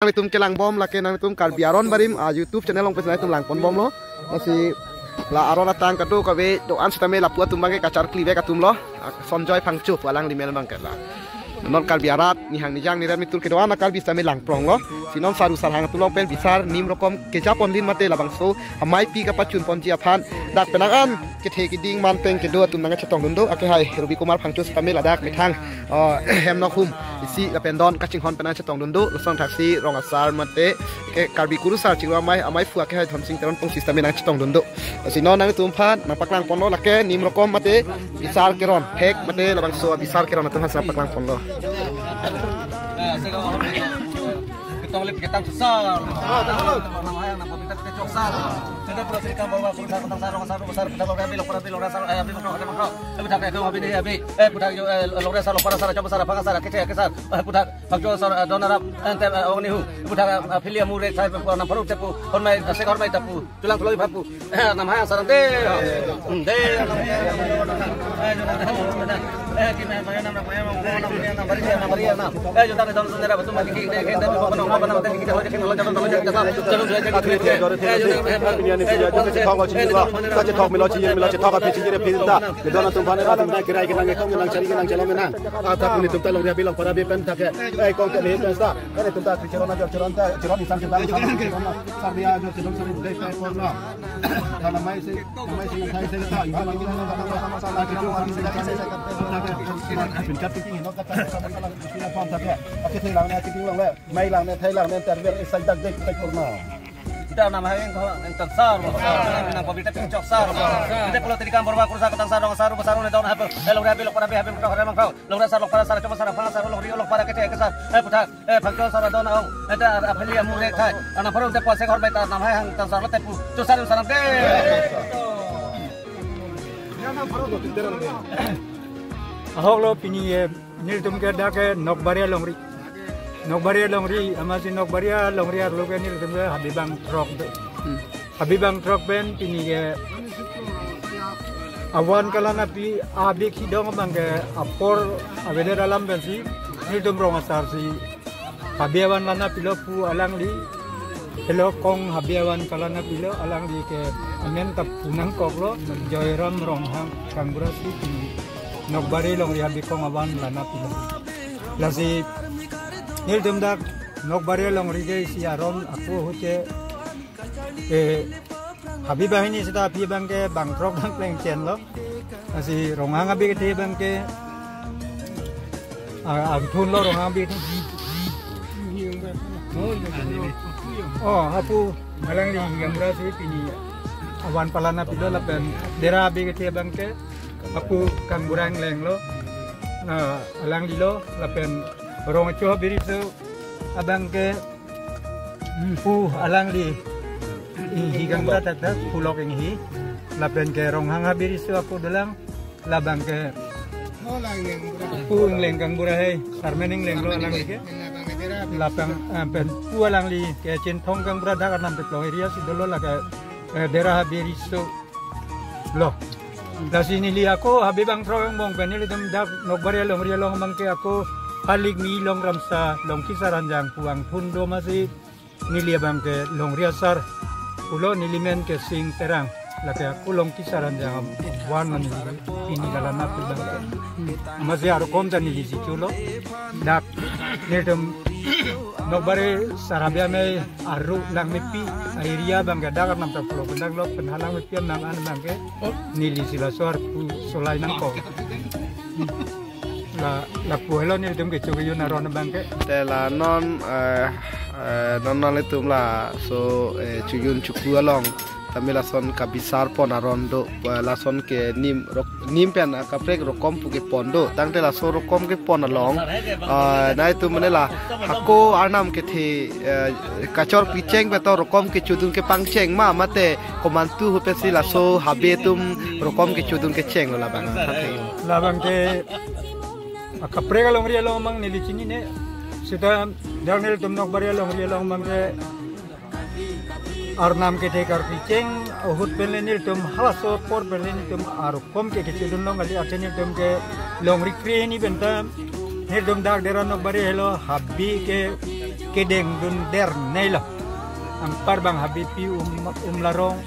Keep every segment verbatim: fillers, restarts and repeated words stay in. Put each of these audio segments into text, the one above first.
itum kelang bom lake nangtum Karbi Aron Barim a YouTube channel along pen nangtum lang pon bomlo. Lasi la aron atang kadokave do-an sitame lapu atum abangke kacharkli vek atumlo. A, Sonjoy Phangcho pu alangli mel abangke la. Non Karbi arat nihang nijang niran mitur kedo-an a Karbi sitame lang pronglo. Si non saru sarhang atum along pen bisar nim rokom keja pon lin mate labangso amei pi kapachun ponji aphan dak penang an kethe keding man peng kedo atum nangchetong dun do. Akehai Rubi Kumar Phangcho sitame ladak methang, uh, hem nok hum isi lapen don kachinghon pen nangchetong dun do. Lason thaksi rong asar mate ke Karbi kurusar chingrum amei, amei phu akehai Dhonsing Teronpong sitame nangchetong dun do. Si non nangtum aphan nangpaklang ponlo lake nim rokom mate bisar keron, thek mate labangso bisar keron atum aphan nangpaklang ponlo. Chulang toloi papu. Eh, namhai asar de. Hmm, de. Eh, juta ni don sendera betul mati ki de ke de ko kono ko kono mati ki de ko kono. Thok milo chi milo chi thok api chi re phi ta. Don atum bane atum na kirai kenang kong kenang chari kenang chelom kenang. Ata puni tum ta longri api longpara api pen thak. Eh, kong ke ni pen sa. Kani tum ta kri cheron ajo cheron ta cheron insan cheron insan cheron. Sardia ajo cheron cheron de pe pon na. Kana mai se mai se thai se ta. Iha lagi na na na na na na. Pin chat pin no kata kata kata pon ta. Ake thai lang na ake thai lang le. Mai lang na thai lang na ter ber sai dak de pe pon na. Ita namhai ko en tan sar. Na pabita pin chok sar. Ita pulo tadi kampor ba kursa katang sar dong sar ba sar ne dong apa. Eh, longri api longpara api api ko hare mangkau. Longri asar longpara asar choma asar aphan asar longri longpara kethe kesar. Eh, puthak. Eh, Phangcho asar adon aong. Eta ar apheli amur le thai. Ana pharo te pose ghor bai ta namhai hang tan sar lo tepu. Chusar sanam de. Ahok lo pini, eh, nelitum ke dak ke Nokbaria longri. Nokbaria longri, amatsi Nokbaria longri arlo ke nelitum ke Habibang throk do. Habibang throk pen pini ke avan kalang api abik hidong abangke apor avedet alam pensi nelitum rong asar si Habibang lang apilo pu alangli. Helo kong Habibang lang apilo alangli ke amen ta pu nangkoklo Joyram Ronghang Kangbura si pini Nokbari longri abi kong avan lang apilo. Lasi nelitum dak Nokbari longri ke isi aron ako ahut ke, eh, Habibang hini seta aphi abangke bang throk dang pleng chenlo. Lasi Ronghang abi kethe abangke, ah, angthun lo Ronghang abi kethe. Oh, apu alangli Kangbura si pini avan palang apilo lapen Dera abi kethe abangke apu Kangbura ingleng lo. Na alangli lo lapen Rongcho abi riso abangke pu alangli Inghi Kangbura tata pulok Inghi. Lapen ke Ronghang abi riso ako dolang labangke pu ingleng Kangbura hai Sarmen ingleng lo alangli ke. Lapen, eh, pen pu alangli ke Chinthong Kangbura dak Arnam Teplong area si dolo lake, eh, Dera abi riso lo. Lasi neli ako Habibang throk angbong pen nelitum dak Nokbari longri along abangke ako Halik Mi Long Ramsa Longki Saranjang pu angthun do amatsi neli abangke longri asar pulo, neli men ke Sing Terang. Lake ako Longki Saranjang avan neli pini kalang apilo abangke. Amatsi arukom ta neli si chulo. Dak nelitum Nokbari Sar Abi Amei aru Langmepi area abangke dak Arnam Teplong pen dak lo pen ha Langmepi anam an abangke neli si laso arpu solai nangkok. La, lapu helo nelitum kecho kejun aron abangke. Te la non, eh, eh, non non nelitum laso, eh, chojun choku along tame lason kabisar pon aron do, eh, lason ke nim rok, nim pen akaprek rokom pu kepon do. Tangte laso rokom kepon along, eh, nelitum mane la hako Arnam kethe, eh, kachor picheng pen to rokom kechodun kepangcheng ma mate komantu ahut pensi laso Habe atum rokom kechodun kecheng lo labang. Labangke akaprek alongri along abang neli chinine. Seta dak nelitum Nokbari longri along abangke Arnam kethe karpicheng ahut pen le nelitum halaso apor pen le nelitum arukom ke kechodun long kali, athe nelitum ke longri kre hini pen ta nelitum dak Dera Nokbari helo Habe ke kedeng dunde nei lo. Anpar bang Habipi um, Umlarong,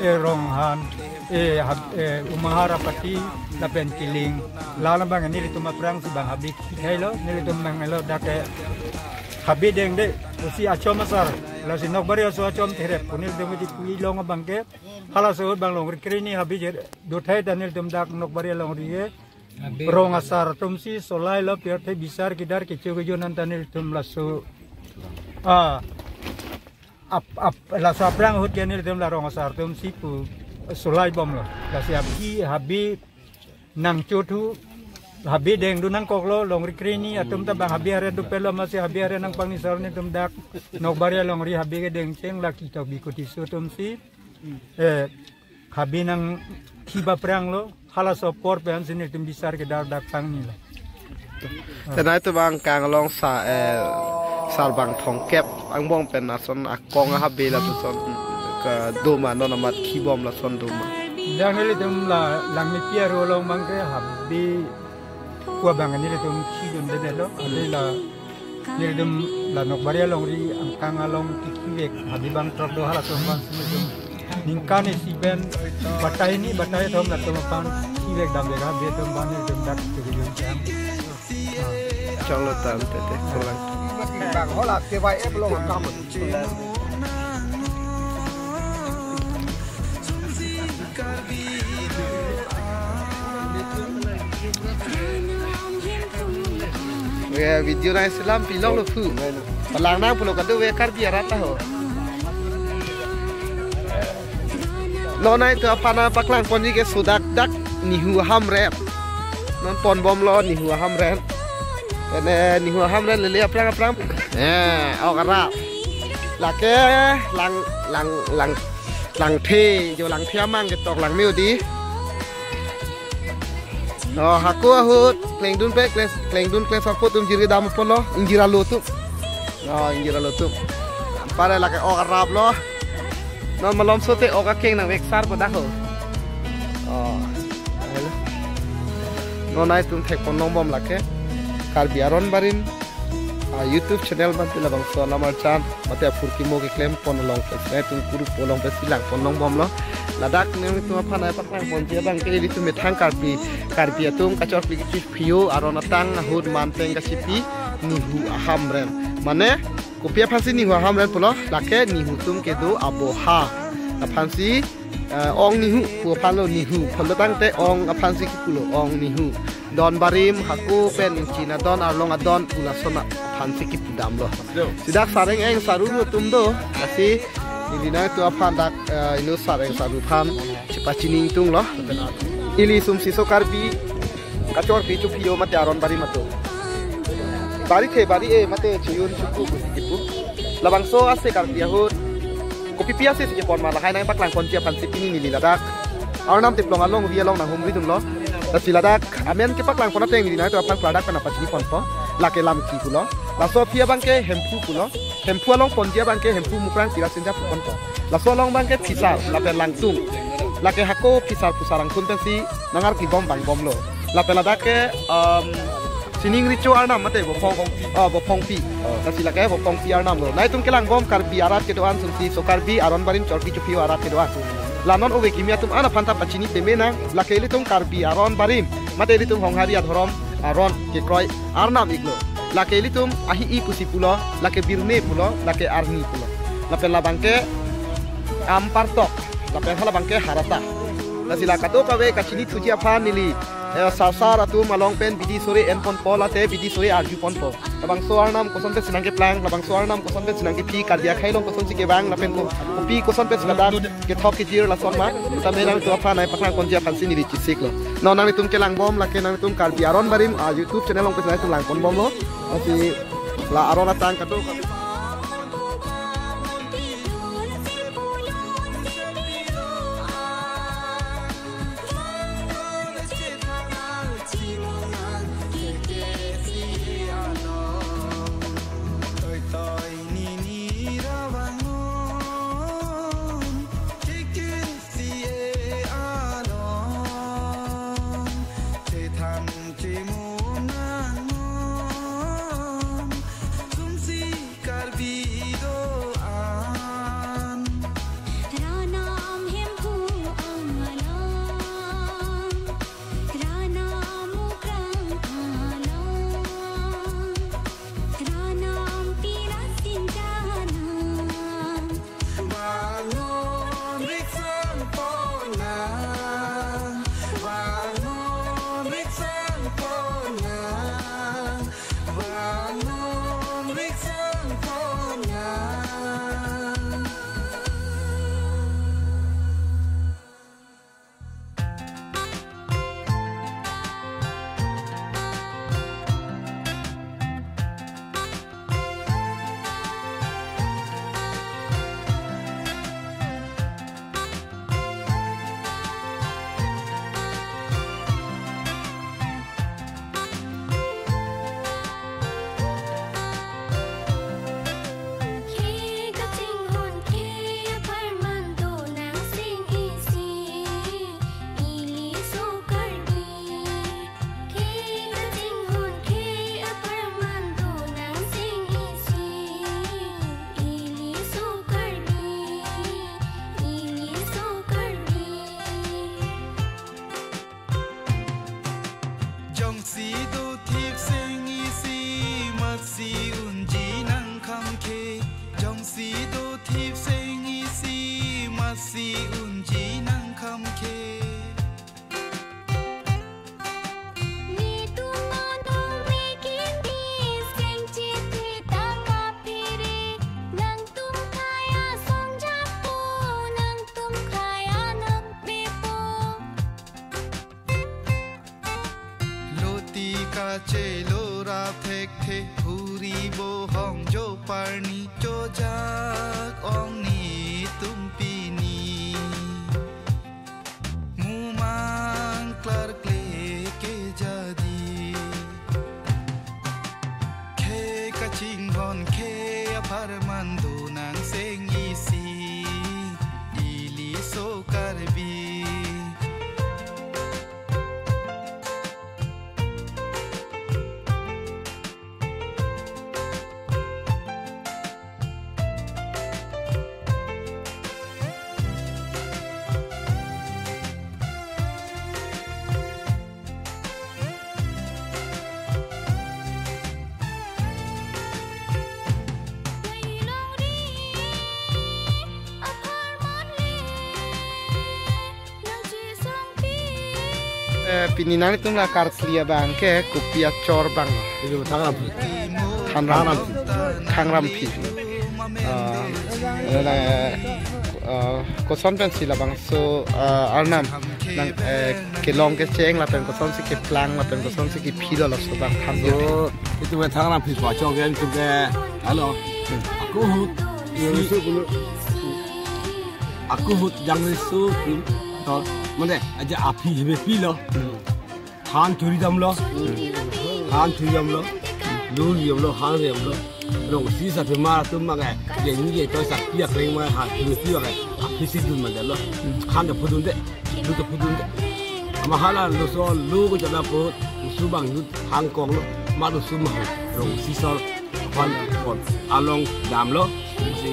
eh, Ronghan, eh, Hab-, eh, Umahar apati lapen Kiling. Lalo bang nelitum aphrang si bang Habi kithai lo, nelitum bang lo dak ke Habi dengde, pusi achom asar, lasi Nokbari aso achom therep, pu nelitum di pu-i long abang ke, halaso bang longri krini Habi je, dothai ta nelitum dak Nokbari longri ke, Rong asar atum si solai lo, pirthe bisar kidar kecho kejo nang ta nelitum laso. Ah, ap, ap, laso aphrang ahut ke nelitum la rong asar atum si pu solai bom lo. Lasi Habi, Habi nangcho thu, Habi dengdun nangkok lo, longri krini atum ta bang Habi hare dopet lo, masi Habi hare nangpangni sar nelitum dak Nokbari longri Habi kedeng cheng laki to bikuti so atum si. Eh, Habi nangthi ba aphrang lo, halaso apor pen si nelitum bisar kidar dak pangni lo. Tenai tu bang kang along sa, eh, sar bang Thongkep angbong pen ason akong Habi lapuson kedo ma, non amat khi bom lason do ma. Dak nelitum la Langmepi aro along bang ke Habi pu abang nelitum khi dunde lo, ale la nelitum la Nokbari longri angkang along kikivek Habi bang throk do, halatum bang si nelitum ningkan isi pen batai ni batai thom latum aphan kivek damvek Habi atum bang nelitum dak tu yun jam. Chalo tante te kolang. Bang hola ke bai e belum kamu. Ya, video nai selam pilong lo pu. Palang nang pulo kado we Karbi arat ta ho. Non nai tu aphan nangpaklang ponji ke sudak dak Nihu Hamren. Non pon bom lo Nihu Hamren. Ene Nihu Hamren lele aphrang aphrang. Eh, ok arap. Lake lang lang lang Langthe, jo Langthe amang ketok Langme odi. Oh, hako ahut, klengdun pe, kles, klengdun kles ako atum jirke dam apotlo, ingjir alo atum. Oh, ingjir alo atum. Anpar lake ok arap lo. Non malom sote ok akeng nangvek sar po dak ho. Oh. Non nai atum thek pon long bom lake. Karbi Aron Barim. Ah, YouTube channel bang ti labangso alam arjan mate aphurkimo keklem pon along pen si nelitum kurup along pen si lang pon long bom lo. Ladak nelitum aphan nangpaklang ponji abang ke ilitum methang Karbi, Karbi atum kachorpi kechiphi-o aron atang ahut man pen kachipi Nihu Hamren. Mane kopi aphan si Nihu Hamren pulo, lake Nihu atum kedo aboha aphan si, eh, ong Nihu pu aphan lo, Nihu pulo tangte ong aphan si kipulo, ong Nihu. Don barim, hako pen ingchin adon, arlong adon, pu lason aphan si kipu dam lo. Si dak sareng eng saru atum do, lasi ili nangtum aphan dak, eh, inut sareng saru aphan chepachini ingtung lo. Ili sumsi so Karbi kachorpi chophi-o mate aron barim atum. Bari the bari e mate chiyun chuku pusi kipu. Labangso ase Karbi ahut kopipi ase si kepon ma, lahai nangpaklang ponji aphan si pini neli ladak Arnam Teplong alongri along nanghumri dunlo. Lasi ladak amen kepaklang pon ateng neli nangtum aphan ladak pen nangpachini ponpo. Lake Lamki pulo. Laso aphi abang ke Hemphu pulo. Hemphu along ponji abang ke Hemphu Mukrang Pirasinja pu ponpo. Laso along abang ke Phisar lapen Langtung. Lake hako Phisar Phusar angthun pensi nangarki bom bang bom lo. Lapen ladak ke, um, sining recho arnam mate Bophong, oh, Bophongpi. Lasi lake Bophongpi arnam lo. Nangtum kelang bom Karbi arat kedo-an sumsi so Karbi aron barim chorpi chophi-o arat kedo-an. La non ove kimi atum an aphan ta pachini peme nang, lake ilitum Karbi aron barim mate ilitum Honghari adhorom aron kekroi arnam iklo. Lake ilitum ahi-i pusi pulo, lake birne pulo, lake arni pulo. Lapen labang ke Ampartok, lapen halabang ke Harata. Lasi la kadokave kachini thuji aphan neli, eh, sar sar atum along pen bidi sore en ponpo, late bidi sore arju ponpo. Labangso arnam koson pensi nangkeplang, labangso arnam koson pensi nangkephi, Karbi akhei along kosonsi kevang, lapen ko, kopi koson pensi ladak kethok kejir lason ma, tame nangtum aphan nangpaklang ponji aphan si neli chesik lo. Non nangtum kelang bom, lake nangtum Karbi Aron Barim, ah, YouTube channel along pensi nangtum lang pon bom lo. Lasi la aron atang kadokave. Jongsi dothip seng isi masi unji nangkham ke. Netum monung mekin di seng chitri ta kaphere. Nangtum khei asong japo, nangtum khei anok bepo. Loti kache lora thekthe, huri bohong joparni chojak ong netum pini. Mumang klarkle ke jadi. Khei kachinghon khei apharman do nang seng isi. Ili so Karbi. Eh, pini nangtum la karkli abang ke kopi achor abang? Itu Thangramphi. Thangram. Thangramphi. Thangramphi. Ah, eh, eh, koson pensi labangso, ah, arnam nang, eh, kelong kecheng lapen kosonsi keplang lapen kosonsi kepilo laso abang than. So, itu ke Thangramphi pachok gen itu ke, halo. Hmm. Ako ahut. Ako ahut jangreso, to, mane, aja aphi hebe pilo. Han thuri damlo. Han thuri damlo. Lun damlo, han damlo. Rongsi sarpi mar atum mage, jeni je to sarpi akreng ma han thuri pi mage. Aphisi dun mandetlo. Han da phudunde. Lu da phudunde. Ama hala lo so, lu ko jala po, usu abang lut hangkong lo. Mar usu ma rongsi sor. Aphan pon along damlo, masi,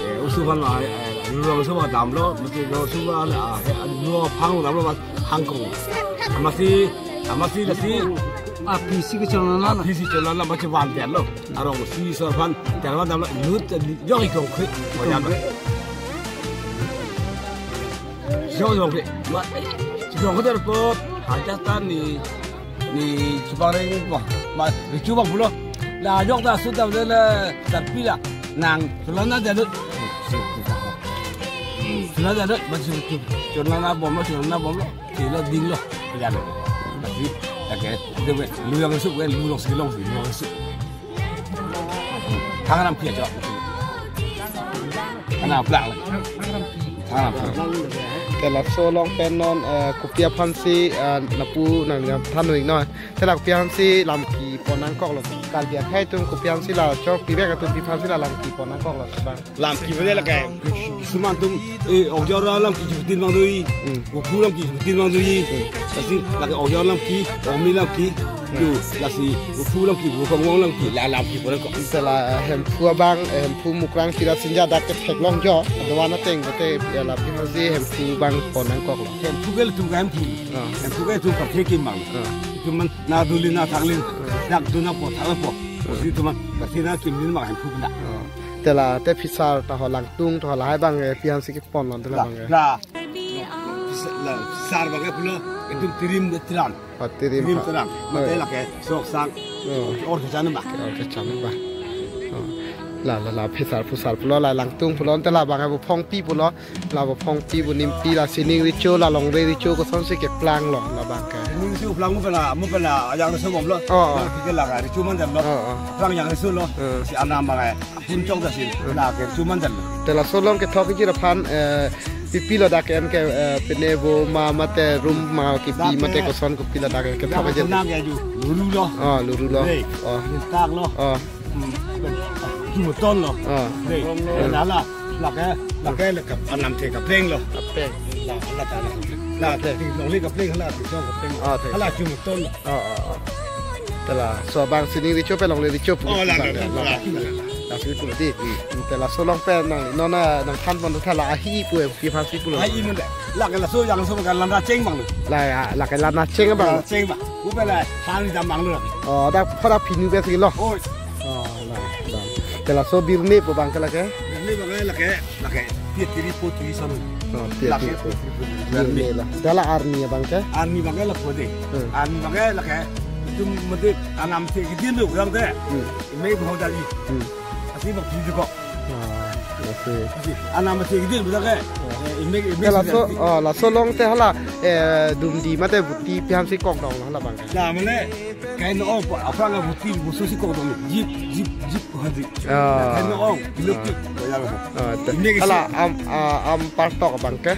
eh, usu aphan, eh, eh, lu rongso aphan damlo, masi rongso aphan, ah, eh, lu aphang damlo, mas hangkong. Masi, masi lasi. Aphisi kechonlang la. Aphisi chonlang la, masi van damlo. Arongsi sor aphan, damlo damlo, lut, eh, jok ikong khui, mo damlo. Jok ikong khui. Ma, jok ikong khui po, hajat ta ni. Ni chupang reng po. Ma, richu abang pulo. La ajok ta sut ta le, le, sarpi la. Nang, chonlang na dalo. Chonlang dalo, ma chu, chu, chonlang na bomlo, chonlang na bomlo. Chilo dinglo. Dalo. Tapi, oke, debe, lu yang sup, lu yang sup, lu yang sup. Thangramphi ajo. Ana plak le. Thangramphi. Te laso along pen non, eh, kopi aphansi, eh, lapu nang jam than ring non. Te la kopi aphansi lam kepon nangkoklo. Karbi akhei atum kopi aphansi la chokpivek atum pi aphansi la lam kepon nangkoklo abang. Lam kepu le lake. Suman atum, eh, okjor lam kepu tin abang do. Hmm. Kophu lam kepu tin abang do. Hmm. Lasi lake okjor lam ke, omi lam ke. Hmm. Lasi kophu lam ke, kophang lam ke, la lam kepon nangkok. Te la Hemphu abang, eh, Hemphu Mukrang Sira Sinja dak ketheklong jo. Doan ateng kote, eh, la pi aphansi Hemphu abang pon nangkoklo. Hemphu ke latum ke Hemphu. Ah. Hemphu ke latum kaphe kim abang. Ah. Itum man na duli na thangling. Ah. Dak dun nangpo thang nangpo. Ah. Lasi itum man, lasi na kim din abang Hemphu pina. Ah. Te la te phisar ta ho Langtung ta ho lahai abang, eh, pi aphansi kepon non te la La, abang, eh. La. La, sar abang ke pulo, itum tirim de tiran. Oh, tirim Tirim ha. Tiran. Oh. Mate lake, sok sang. Oh. Or kechan abang. Or kechan abang. Oh. La, la, la, phisar phusar pulo, la Langtung pulo, te la abang ke bu phongpi pulo, la bu phongpi bu nimpi, la sining recho, la longri recho, kosonsi keplanglo, la abang ke. Sining recho plang mo pela, mo pela, ajang recho bomlo. Oh, oh. Plang ke la recho mandamlo. Oh, oh. Plang ajang recho lo. Oh. Si anam abang ke. Pun chok dasi, la ke recho mandamlo. Te laso along kethok kejir aphan, eh, pipi lo dak en ke, eh, pine bo ma mate room ma kepi Dak mate ke koson kopi la dak kethok Dak kejir. Nang ya ju, luru lo. Oh, luru lo. Dei. Oh. Lintak lo. Oh. Hmm. Jumeton lo. Oh. Dei. Hmm. Hala, lake, lake le kap-, anam the kapleng lo. Kapleng. La, la ta la. La, Kapleng. Ti longle kapleng hala, ti chok kapleng. Oh, the. Hala jumeton lo. Oh, oh, oh. Te laso abang sining recho pen longri recho pu. Oh, la, la, la, la, la. La, la, la. La sining pu di. Hmm. Te laso along pen nang, non nangthan pon ta la ahi pu, eh, pi aphansi pulo. Ahi mun de. Lake laso ajang recho ke lana cheng abang lo. La, ya, lake lana cheng abang. Lana cheng abang. Ko pela hang dam abang lo. Oh, dak pora phinu be si lo. Oh. Oh, la, la. Te laso birne pu abang ke lake? Birne abang ke lake, lake. Pia tiri po tiri son. Oh, pia lake tiri po. Pia tiri po. Birne. Birne la. Te la arni abang ke? Arni abang ke lapu de. Hmm. Arni abang ke lake. Itum mati anam si kedin do gram te. Hmm. Ime bhau dali. Hmm. Asi bak tiri ko. Ah, lasi. Asi anam si kedin do lake. Eh, ime, ime. Te laso, oh, laso along te hala, eh, dumdi mate buti pi aphan si kok dong hala abang ke? La mane, kain o, aphrang abuti busu si kok dong. Jip, jip, jip. Hadi. Ah. Kan ong, iluk tu. Ah. Bayar mo. Ah, te. Ini ke hala si am, ah, am partok abang ke?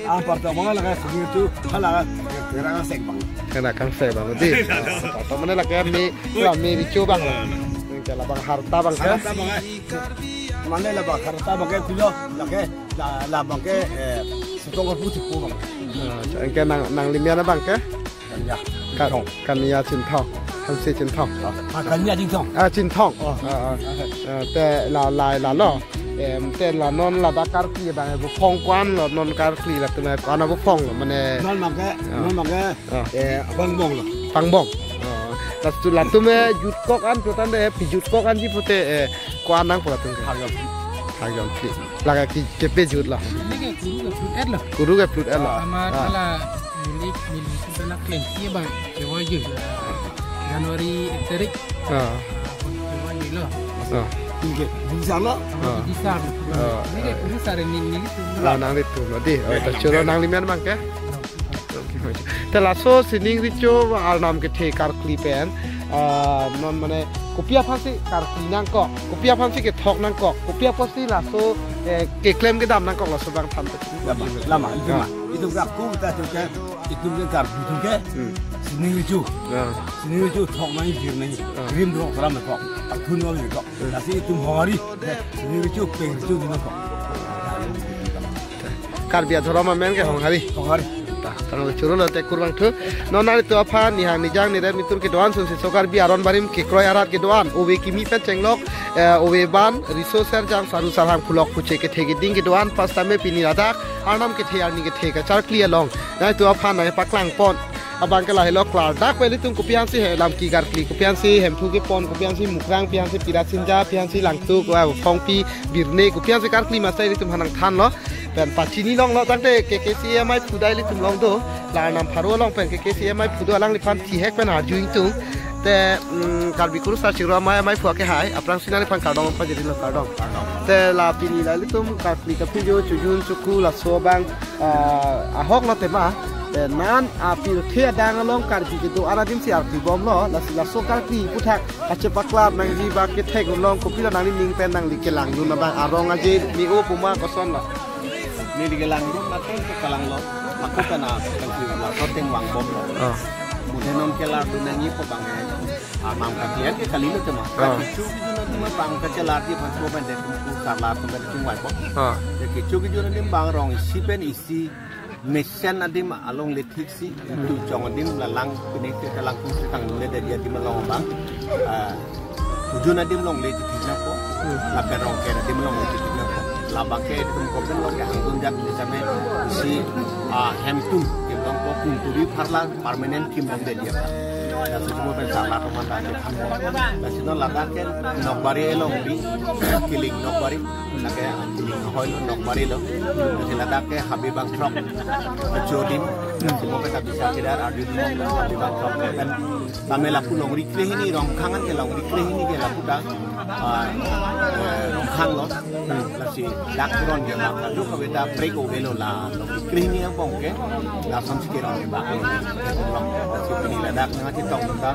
Am partok abang hala ka sini tu, hala ka kerang sek abang. Kerang sek abang di. Ah, partok mane lake me, la me richo abang la. Ke la abang harta abang ke? Harta abang ke. Mane la abang harta abang ke pilo, lake la, la abang ke, eh, setongkar putih po abang. Ah, anke nang, nang limian abang ke? Kania. Ka-, Chinthong. Kania Chinthong. Hanse Chinthong. Ah, Kania Chinthong. Ah, Chinthong. Oh. Ah, ah. Ah, te la, la, la lo. Em, te la non ladak karkli abang, buphong ko-an lo, non karkli latum ko-an buphong lo, mane. Non abang ke, ah, non abang ke, ah, eh, pangbong lo. Pangbong. Ah. Laso latum jutkok an pulote, eh, pi jutkok anji pulote, eh, ko-an nangpo latum ke? Thak jom. Thak jom si. Lake ke, kepi jut lo. Ini ke kuru ke plut et lo. Kuru ke plut et lo. Amat, ah, hala milik, milik itu la klengsi abang. Kevoi jut. Januari ek tarik. Ah. Kevoi jut lo. Ah. Ini ke bisa lo. Ah. Bisa. Ah. Ini ke kuru sar ini, ini gitu. Ah, nanglitum lo di. Oh, ta choro nang limian abang ke? Te laso sining richo arnam kethe karkli pen, ah, non mane kopi aphan si karkli nangkok, kopi aphan si kethok nangkok, kopi apot si laso, eh, keklem kedam nangkok laso abang than pe. Lama, lama, itu lama. Ah. Itu ke aku kita itu ke, itu ke karkli itu ke. Hmm. Sining richo. Ah. Sining richo thok nang jir nang. Ah. Rim dro kram kok. Athun wal kok. Hmm. Lasi itum honghari. Sining richo peng richo di nangkok. Karbi adhorom amen ke honghari. Honghari. Ta, tanglo choro lo te kurvangthu. Non nanglitum aphan nihang nijang niret nitur kedo-an sunsi so Karbi aron barim kekroi arat kedo-an. Ove kimi pen chenglok, eh, ove ban, riso serjang, saru sarhang, phulok phuche kethe keding kedo-an, pas tame pini ladak arnam kethe arni kethe kacharkli along nanglitum aphan nangpaklang pon. Abang ke lahelo klardak pen ilitum kopi aphan si he lam kekarkli, kopi aphan si Hemphu kepon, kopi aphan si Mukrang, pi aphan si Pirasinja, pi aphan si Langtuk, ah, Phongpi, Birne, kopi aphan si karkli masa ilitum aphan nangthan lo. Pen pachini longlo tangte K K C A maiphu ta ilitum along do. La arnam pharo along pen K K C A maiphu do, alangliphan thihek pen arju ingtung. Te, mm, Karbi Kurusar Chingrum Amei maiphu akehai, aphrangsi nangliphan kardom pajirilo, kardom. Te la pini la ilitum karkli kaphi jo chojun choku laso abang, ah, ahok lo tema. Te non apirthe adang along karkli kedo-an adim si arpi bomlo, lasi laso karkli aphuthak kachepaklang nangji ba kethek along kopilo nangli ning pen nangli kelang dun abang, arong aje me-o puma koson lo? Neli kelang dun mate kelang lo. Ako kana kangsi la soteng vangbomlo. Oh. Mudhe non kelar dun nangji pu abang, eh, amam ka clear ke kalilo tema. Oh. Kecho kejun adim abang kachelar di aphan ko pen de kum ku sarlar tum pen kum vangbom. Oh. De kecho kejun adim abang rong isi pen isi mesen adim along le thik si, tu chong adim lalang pine te kalang kum si kangdun le de dia adim along abang. Ah, kejun adim along le thik nangpo. Hmm. Lapen rong ker adim along le thik nangpo. Labang ke itum kopen along ke hangdun jat le same si, ah, hemtum kim dongpo, kum turi pharla permanent kim dong de dia. Lasi mo pen sarlar tum anta ke thanpo. Lasi non ladak ke Nokbari along di, Kiling Nokbari. Lake Kiling ahoi lo, Nokbari lo. Lasi ladak ke Habibangthrok. Kecho adim. Lasi mo pen ta bisa kedar arju adim Habibangthrok. Pen tame lapu longri krehini, Rongkhang an ke longri krehini ke lapu ta, ah, eh, Rongkhang lo. Lasi dak keron ke bak kaduk kave ta prek ove lo la longri krehini angbong ke. Lason si keron ke bak lo. Lasi pini ladak nangchetong ta,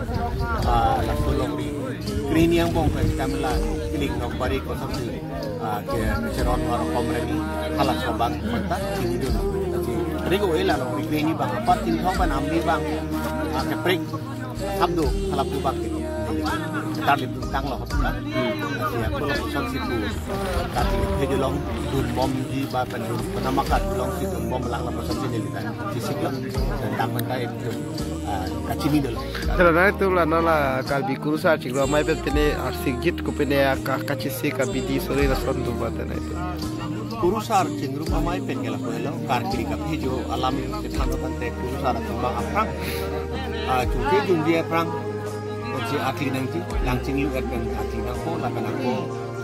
ah, laso longri krehini angbong ke tame la Kiling Nokbari kosonsi, ah, ke cheron war komreni halaso abang ta chini dun. Lasi prek ove la longri krehini abang apar Chinthong pen Amri abang, ah, keprek. Sabdo halap dubak gitu. Tar lip tang lo hop na. Lasi ako lo kosonsi pu. Tapi phe jolong dun bomji ba pen dun. Pernah makan jolongsi dun bom lang lo kosonsi neli ta. Sisik lo. Dan tang mentai itu, ah, kachini dolo. Tera nai tu la nala Karbi Kurusar Chingrum Amei pen pine arsik jit ko pine ka, kachisi kabidi sore lason do ba tena itu. Kurusar Chingrum Amei pen ke lapu helo, karkli kaphi jo alam kethan tangte Kurusar atum abang aphrang. Ah, chungke jungje aphrang. Jongsi akli nangji, lang chinglu et pen akli nangpo, lapen ako,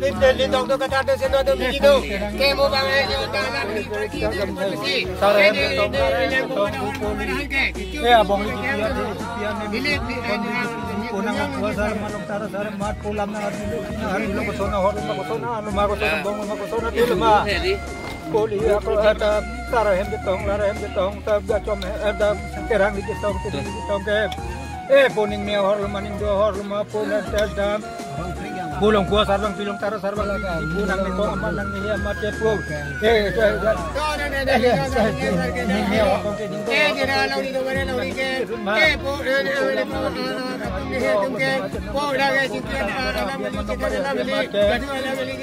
Bibel di dong do kata do seno do mili do. Ke mo bang eh, yo ta la ni pergi di pergi. Sar hem de tong, sar hem de tong, poli. Eh, abong ni kipian, kipian ni. Bili, bili, bili. Konang kuasa malong tara sar mat pulam na hadi lo, na hadi lo kosona, hor lo kosona, anu ma kosona, bong ma kosona, tu lo ma. Poli ako ada sar hem de tong, lar hem de tong, ta ga chom hem, ada terang di tong, terang di tong ke. Eh, puning me hor lo ma, ning do hor lo ma, pulang ta dam. Bulong kua sarbang, pilong tara sarbang, punang ni kong aman nang ni amat ke pu. Eh, eh, eh, eh, eh, eh, ni, ni, oh, kong ke ding dong.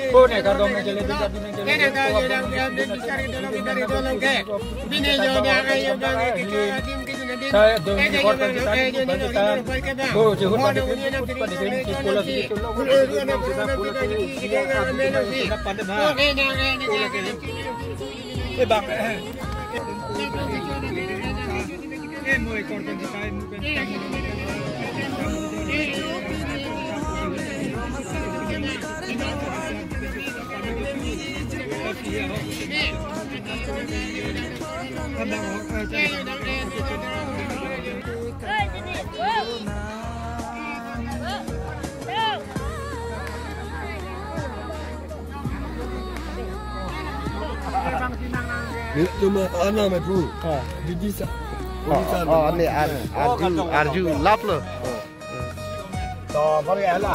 Pu ne kardom ne jele ding dong. Bini yo ne ayo dong ke. Saya dong ni kor kan kita, kita. Bo jehut pada kita, jehut pada kita, sekolah kita, sekolah kita, sekolah kita, pada bah. Eh, bang. Eh, mau ekor kan kita, mau kan. Ni cuma anak mai pu. Ah. Bidisa. Oh, oh, oh, ini ar-, arju, arju lap lo. To, mari ala.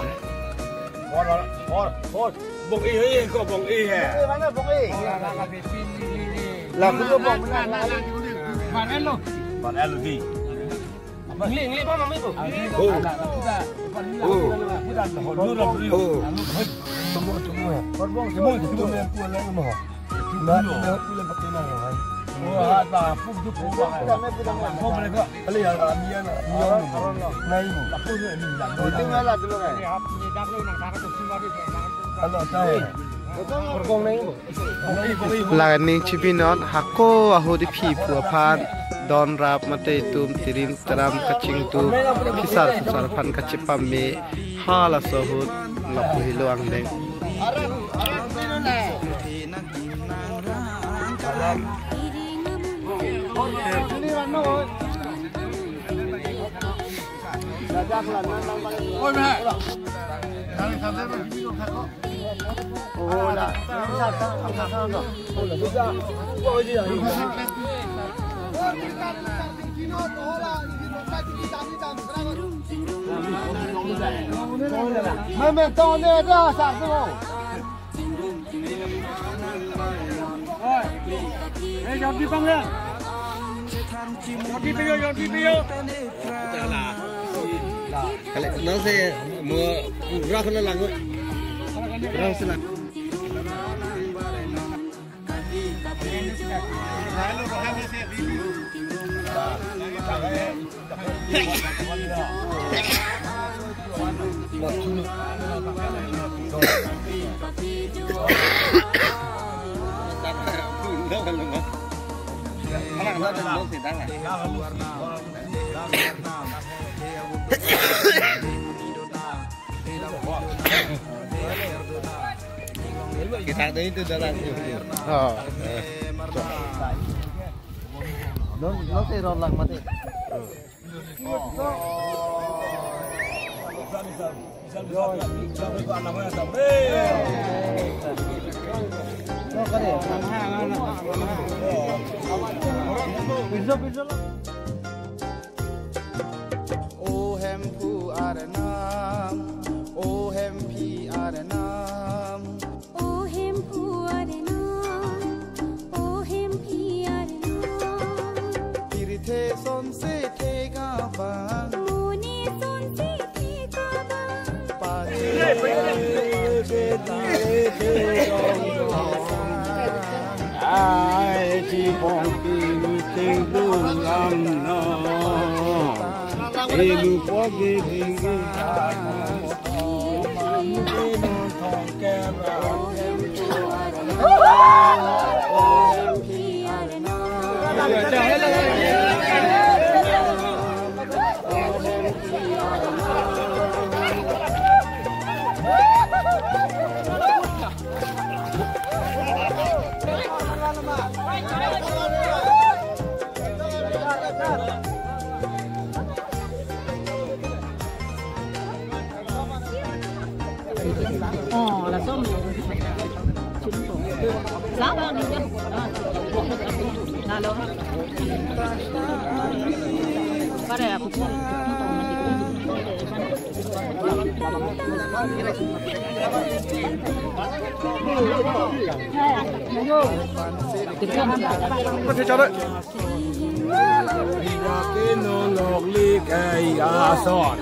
Hor, hor, hor. Bong i, i, ko bong i he. Bong i mana bong i? Lagu lo bong mana? Ban elo. Ban elo di. Ngli, ngli apa mami tu? Oh. Oh. Oh. Tunggu, tunggu ya. Bong, bong, bong. Itu yang pulang mau. Nah, nah, pulang pakai nang, hai. Oh, apa? Puk tu puk. Puk tu puk. Puk mereka. Kali ya, Amian, Amian. Nah, ibu. Itu malah dulu kan. Laning chibinon hako ahut iphi pu aphan don rap mate itum tirim taram kachingtum phisar phisar aphan kachepame halaso ahut lapu helo angdeng. Kale, nang se mo pura kena lang. Pura se lang. Kita ada itu dalam. Ha. Don, no se ron lang mate. O Hemphu Arnam, O Hemphi Arnam. O Hemphu Arnam, O Hemphi Arnam. Pirthe sonse thek abang. Mone sonse thek abang. Pache. Ai chi pong ting ting du lam no. Elu pogi ding. Oh, langsung. Sabar ni dia. Lalu. Pada aku pun. Ira ke non lok lik ai ason.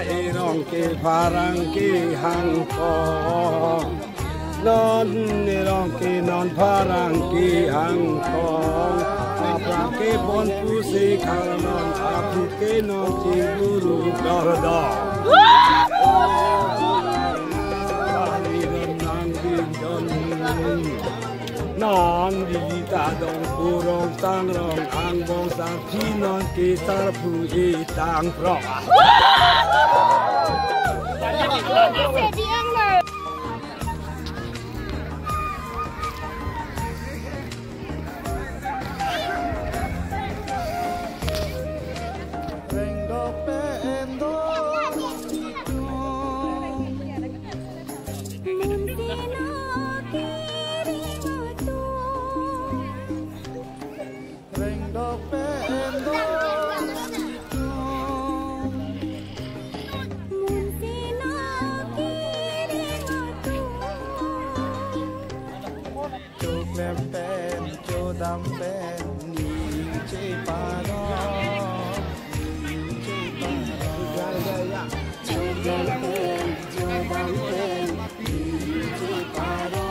Irong ke pharang ke hangkong. Non irong ke non pharang ke hangkong. Aphrang ke pon pusi khang non aphu ke non chiburu dor dor. Nang ding don. Non di ta dong purong tang rong angbong sarpi non ke sarpu e tang prong. Choklem pen, chodam pen, ning cheparo. Ning cheparo. Choklem pen, chodam pen, ning cheparo.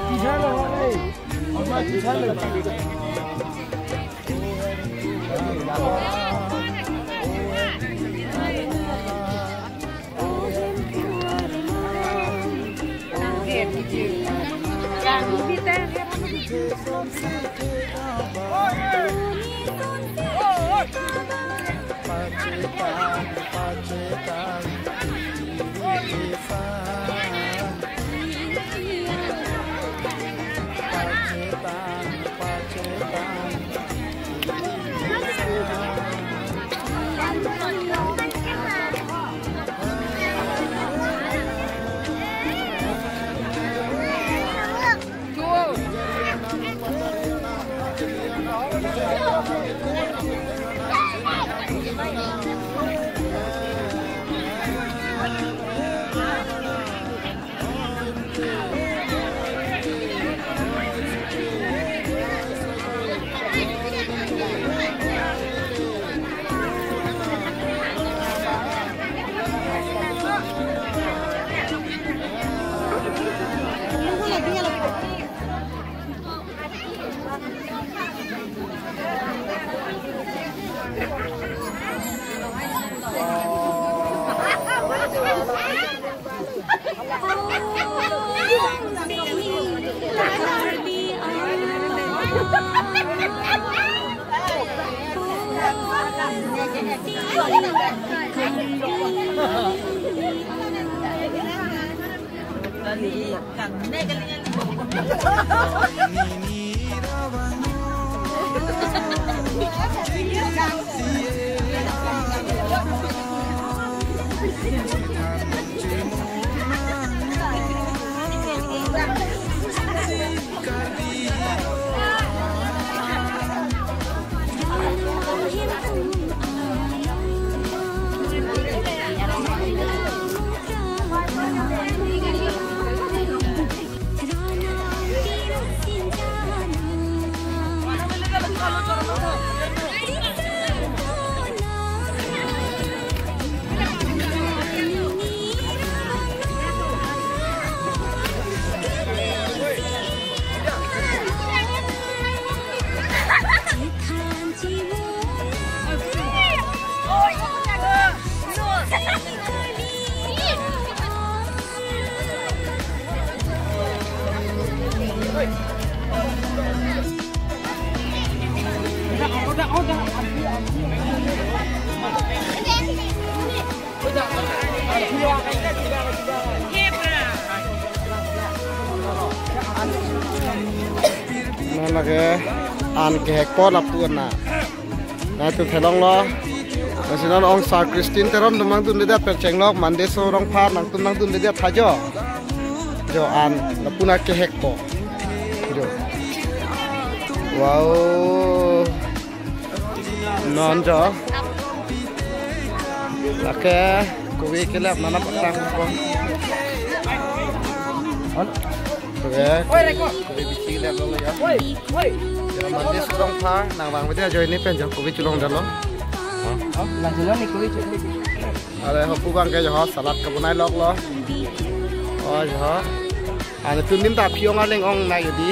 Non lake an kehek po lapu na. Nangtum theklonglo. Lasi non ong Sir Christine Teron atum nangdundedet pen chenglok, Mandeso Rongphar nangtum nangdundedet tha jo. Jo an lapu na kehek po. Jo. Wow. Non jo. Lake kove kelap nana paktang ko. On. Kove, kove bichi kelaplo ya. Jo, Mandeso Rongphar nangvangvedet ajoine pen jo kove cholongdetlo. Oh, lang cholong ni kove cholong. Are hopu abang ke jo salad kebonai loklo. Oh jo. Ane tunim ta phiong arleng ong nai jodi.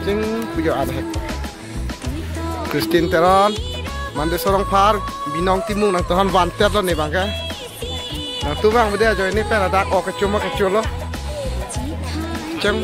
Chingpu jo an hek. Christine Teron, Mandeso Rongphar, Binong Timung nangtum aphan vantetlo ne abang ke. Nangtum vangvedet ajoine pen ladak o kecho ma kecholo. Cheng.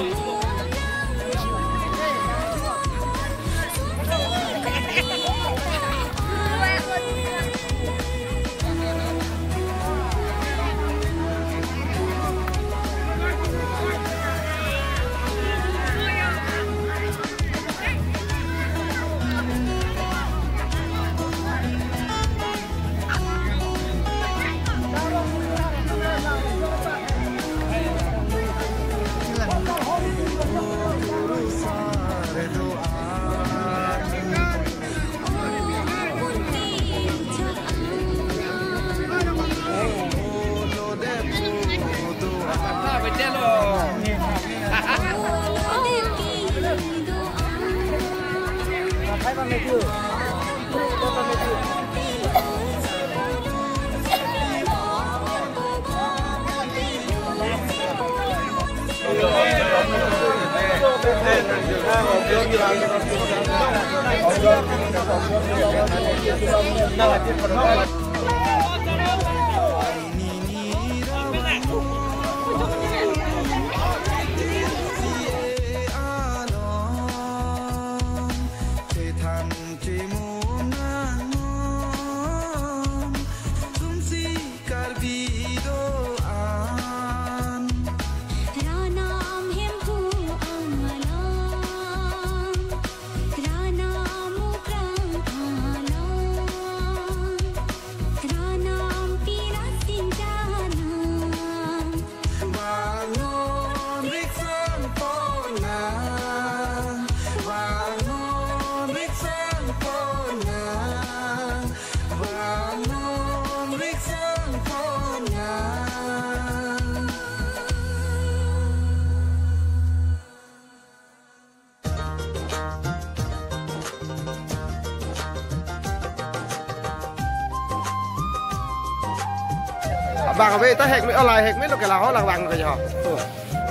Abang abe ta hek me, olai hek me lo ke la ho la abang ke jo.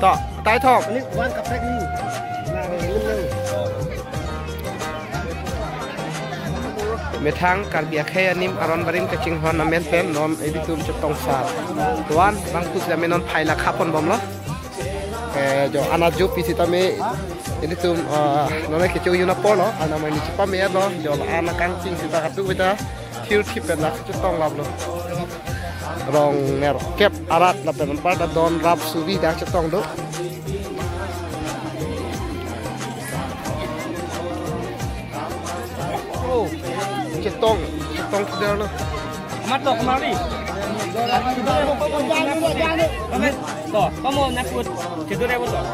To, tai thok. Ini wan kaprek ni. Methang Karbi akhei anim aron barim kachinghon amen pen non editum chetong sar. Tuan bang pus ya menon phai la khapon bomlo. Eh, jo ana jo pi sitame editum, ah, nona kechung yuna polo, ana mani chepame lo, jo ana kangching sita katu beta. Tirthi pen dak chetong laplo. Rong nerkep arat lapen anparta don rap suri dak chetong do. Oh, chetong, chetong kederlo. Mat lo kemari. Amen. To, kamu nakut. Kedure betul.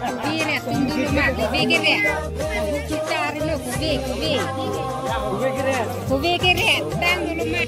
Kuve ke ret, tunggu luma, kuve ke ret. Kita ri lo, kuve, kuve. Kuve ke ret, tang dulu ma.